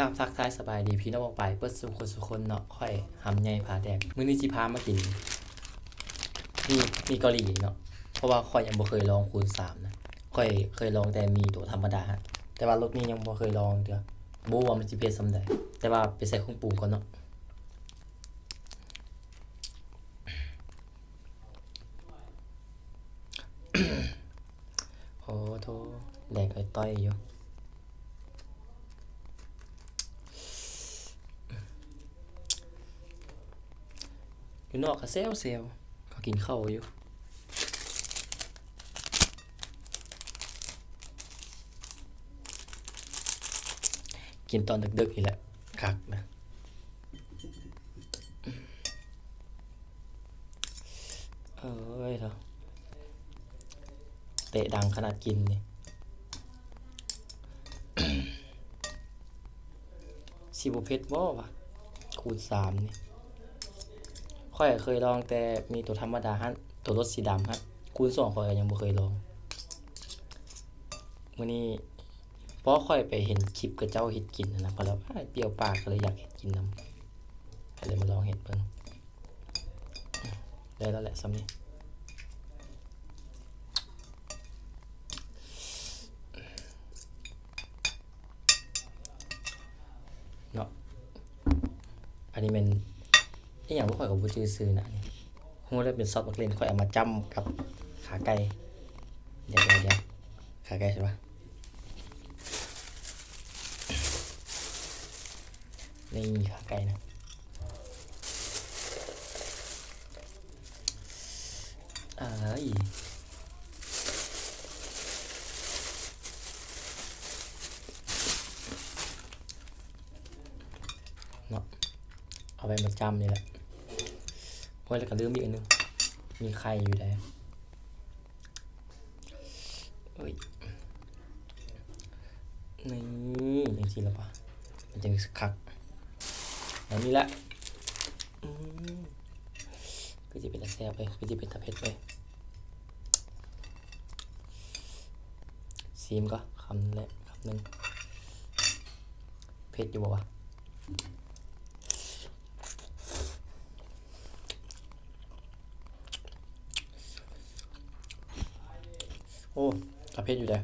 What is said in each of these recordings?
ກາບທັກທາຍສະບາຍດີພີ່ນ້ອງປ້ອງປາຍເບິດສູ່ຄົນສູ່ຄົນເນາະ. ຂ້ອຍຫຳໃຫຍ່ຜາແດກ ມື້ນີ້ຊິພາມາກິນໝີ່ ໝີ່ເກົາຫຼີເນາະ ເພາະວ່າຂ້ອຍຍັງບໍ່ເຄີຍລອງຄູນສາມນະ. ຂ້ອຍເຄີຍລອງແຕ່ໝີ່ໂຕທຳມະດາ ແຕ່ວ່າລົດນີ້ຍັງບໍ່ເຄີຍລອງເທື່ອ ບໍ່ຮູ້ວ່າມັນຊິເຜັດສ່ຳໃດ ແຕ່ວ່າໄປໃສ່ເຄື່ອງປຸງກ່ອນເນາະ. ໂອ້ໂທ້ ແດກເອີຍຕ້ອຍຢູ່ ຢູ່ນອກກະແຊວໆ ເຂົາກິນເຂົ້າຢູ່ ກິນຕອນດຶກໆ ນີ້ແຫຼະ ຄັກນະ. ເອີຍເນາະ ເຕະດັງຂະໜາດກິນນີ້ ຊິບໍ່ເຜັດບໍ່ວະ ຄູນສາມນີ້. ຂ້ອຍເຄີຍລອງແຕ່ໝີ່ໂຕທຳມະດາຫັ້ນ ໂຕລົດສີດຳຫັ້ນ ຄູນສອງຂ້ອຍກະຍັງບໍ່ເຄີຍລອງ. ມື້ນີ້ ພໍຂ້ອຍໄປເຫັນຄລິບເຂົາເຈົ້າເຮັດກິນຫັ້ນນະ ຂ້ອຍລະ ອ້າຍ ປຽວປາກ ກະເລີຍຢາກເຮັດກິນນຳ ກະເລີຍມາລອງເຮັດເບິ່ງ. ໄດ້ແລ້ວແຫຼະສ່ຳນີ້ເນາະ. ອັນນີ້ແມ່ນອີ່ຫຍັງ ຂ້ອຍກະບໍ່ຈື່ຊື່ນະ. ຮູ້ແລ້ວເປັນຊອດໝາກເລັ່ນ ຂ້ອຍເອົາມາຈ້ຳກັບຂາໄກ່. ດຽວໆ ຂາໄກ່ໃຊ່ປະ? ນີ້ຂາໄກ່ນະ ເອີຍ ເນາະ ເອົາໄປມາຈ້ຳນີ້ແຫຼະ. ໂອ້ຍ ແລ້ວກະລືມອີກອັນໜຶ່ງ ມີໄຂ່ຢູ່ໃດ. ເອີຍ ນີ້ ຈັ່ງຊີ້ລະປະ ມັນຈຶ່ງຄັກ ແນວນີ້ແຫຼະ. ອືມ ຄືຊິເປັນຕາແຊບເວີຍ ຄືຊິເປັນຕາເຜັດເວີຍ. ຊີມກ່ອນ ຄຳແລກ ຄຳໜຶ່ງ ເຜັດຢູ່ບໍ່ວະ? ໂອ້ ກະເຜັດຢູ່ເດ.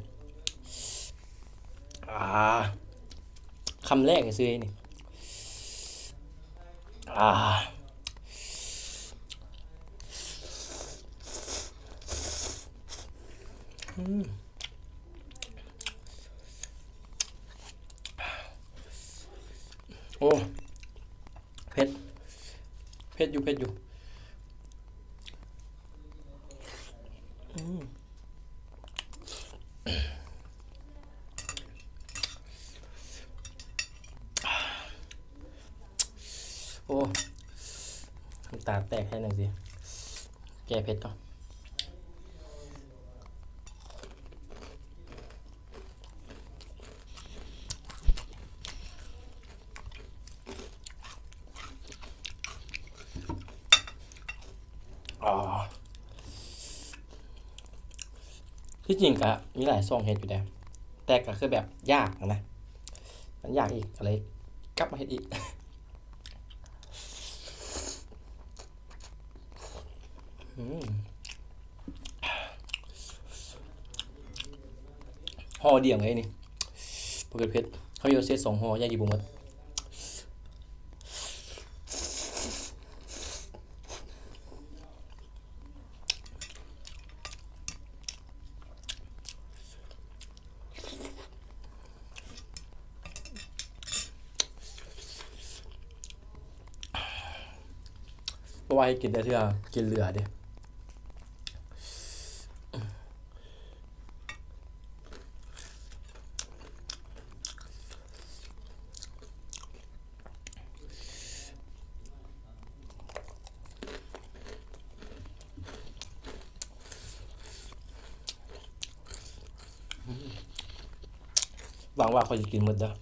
ອາ ຄຳແລກຊື່ໆ ນີ້ ອາ ອືມ. ໂອ້ ເຜັດ ເຜັດຢູ່ ເຜັດຢູ່ ອືມ. ໂອ້ ນ້ຳຕາແຕກແຮງຈັ່ງຊີ້ ແກ້ເຜັດກ່ອນ. ອາ ທີ່ຈິງກະມີຫຼາຍຊ່ອງເຮັດຢູ່ເດ ແຕ່ກະຄືແບບຍາກຫັ້ນນະ ມັນຍາກອີກ ກະເລີຍກັບມາເຮັດອີກ. ອືມ ຫໍ່ດຽວເລີຍນີ້ ບໍ່ເກີດເຜັດ ເຮົາເຮັດເສັດສອງຫໍ່ ຢ້ານກິນບໍ່ໝົດ. ບໍ່ວ່າໃຫ້ກິນແຕ່ເທື່ອ ກິນເຫຼືອເດ. ຫວັງວ່າຂ້ອຍຊິກິນໝົດເດີ. ອ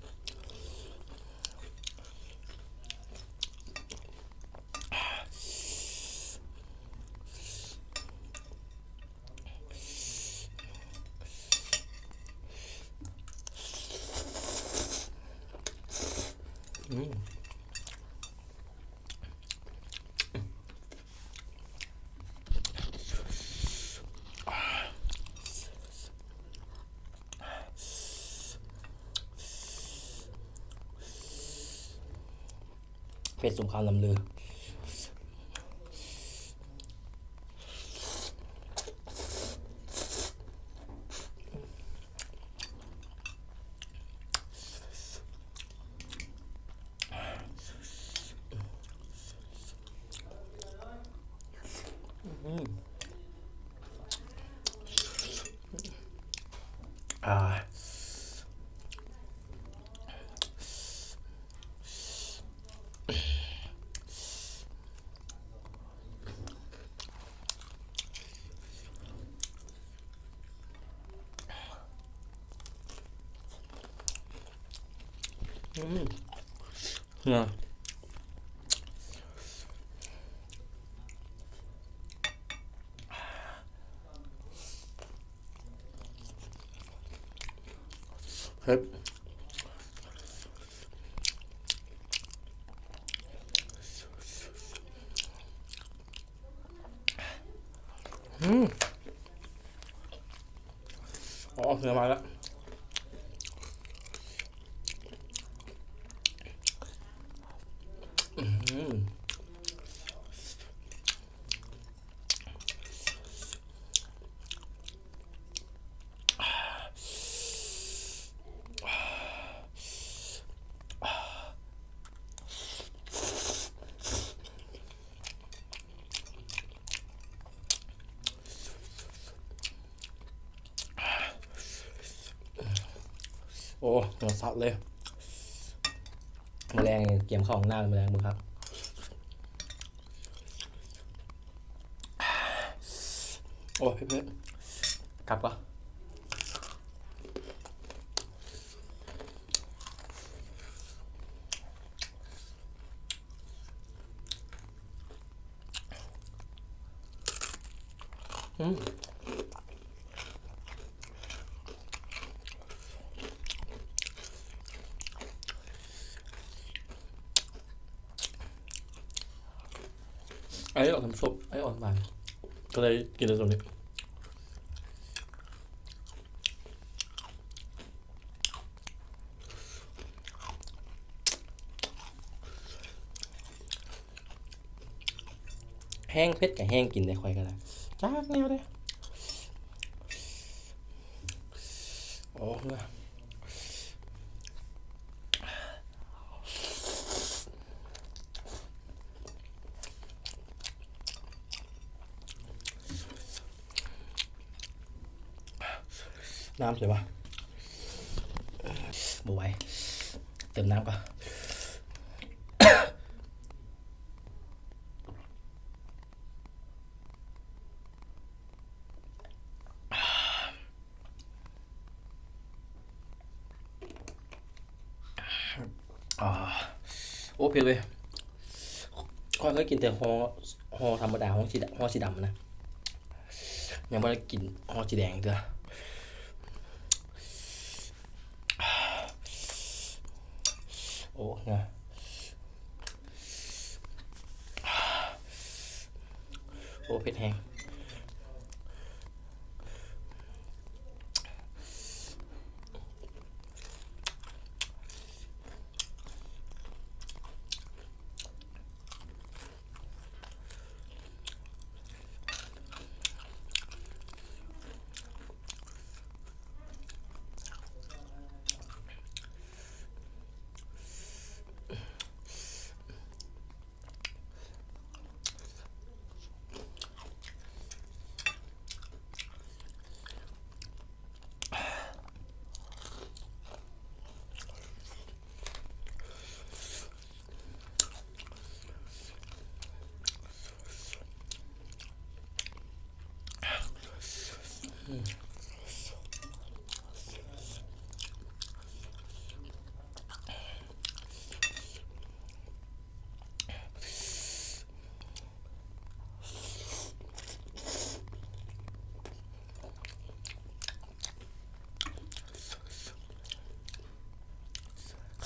ອືມ ເຜັດສົມຄຳລ່ຳລື. ອືມ ເນາະ ເຜັດ. ອືມ ອໍ ເຮືອມາແລ້ວ. ອືມ. ໂອ້ ຮອດເລີຍ ມື້ແລງກຽມເຂົ້າຫ້ອງນ້ຳ ມື້ແລງເບິ່ງຄັກ. ໂອ້ຍ ເຜັດໆ ກັບກ່ອນ. ອືມ ໄອ້ອອກນ້ຳຊຸບ ໄອ້ອອກຫວານ ກໍເລີຍກິນແຕ່ໂຕນີ້. ແຮງເຜັດກະແຮງກິນເດ້ ຂ້ອຍກະໄດ້ ຈັກແນວເດ້. ໂອ້ ນ້ຳໃສ່ບໍ່? ບໍ່ໄຫວ ເຕີມນ້ຳກ່ອນ. ອາ ໂອ້ ເຜັດເວີຍ. ຂ້ອຍເຄີຍກິນແຕ່ຫໍ່ ຫໍ່ທຳມະດາ ຫໍ່ສີດຳ ຫໍ່ສີດຳນະ ຍັງບໍ່ໄດ້ກິນຫໍ່ສີແດງເທື່ອ. ໂອ້ ນະ ໂອ້ ເຜັດແຮງ.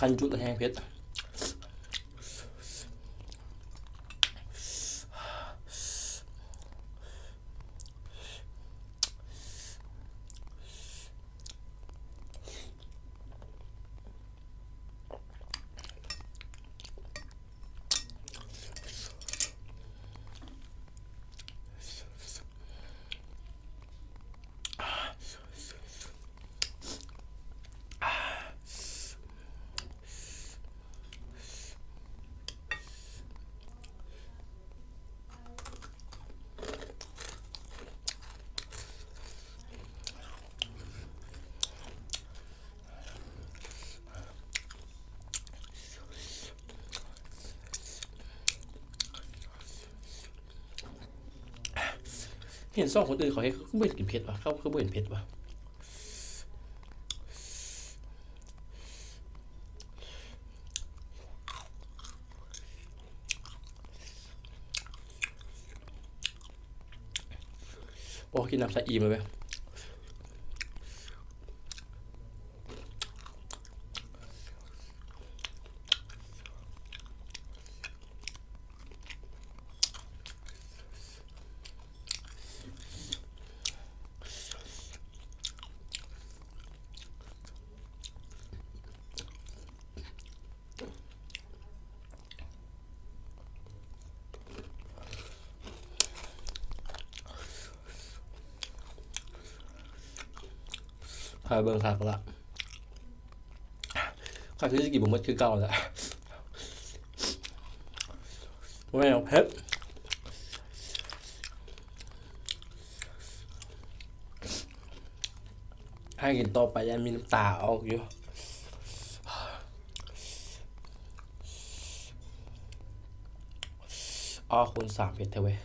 ຄັນຈຸດແຮງເຜັດ ເຫັນສອງຄົນອື່ນເຂົາເຮັດ ຄືບໍ່ເຫັນກິນເຜັດວະ ເຂົາຄືບໍ່ເຫັນເຜັດວະ. ໂອ້ ກິນນ້ຳຊາອີ່ມເລີຍເວີຍ. ໃຫ້ເບິ່ງຄັກລະ ຂ້ອຍຄືຊິກິນບໍ່ໝົດຄືເກົ່າລະ ບໍ່ແມ່ນເຜັດ. ໃຫ້ກິນຕໍ່ໄປຢ້ານມີນ້ຳຕາອອກຢູ່. ອໍ ຄູນສາມເຜັດແທ້ເວີຍ.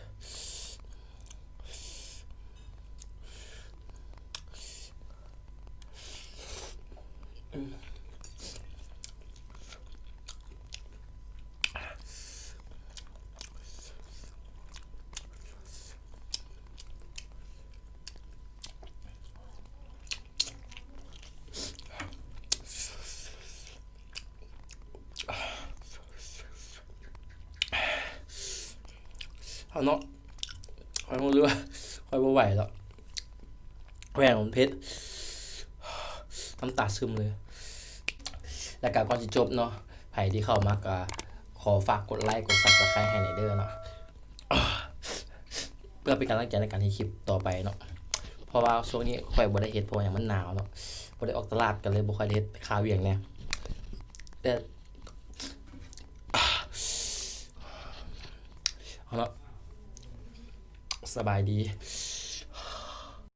ເອົາເນາະ ຂ້ອຍຮູ້ສຶກວ່າຂ້ອຍບໍ່ໄຫວແລ້ວ ແຫວງມັນເຜັດ ນ້ຳຕາຊຶມເລີຍ. ແລ້ວກະກ່ອນຊິຈົບເນາະ ໃຜທີ່ເຂົ້າມາກະຂໍຝາກກົດໄລກົດ Subscribe ໃຫ້ແດ່ເດີເນາະ ເພື່ອເປັນກຳລັງໃຈໃນການເຮັດຄລິບຕໍ່ໄປເນາະ ເພາະວ່າຊ່ວງນີ້ຂ້ອຍບໍ່ໄດ້ເຮັດ ເພາະວ່າຫຍັງ ມັນໜາວເນາະ ບໍ່ໄດ້ອອກຕະຫຼາດ ກໍເລີຍບໍ່ຄ່ອຍໄດ້ເຮັດ ຄາວຽງແດ່ ແຕ່ ເອົາເນາະ ສະບາຍດີ.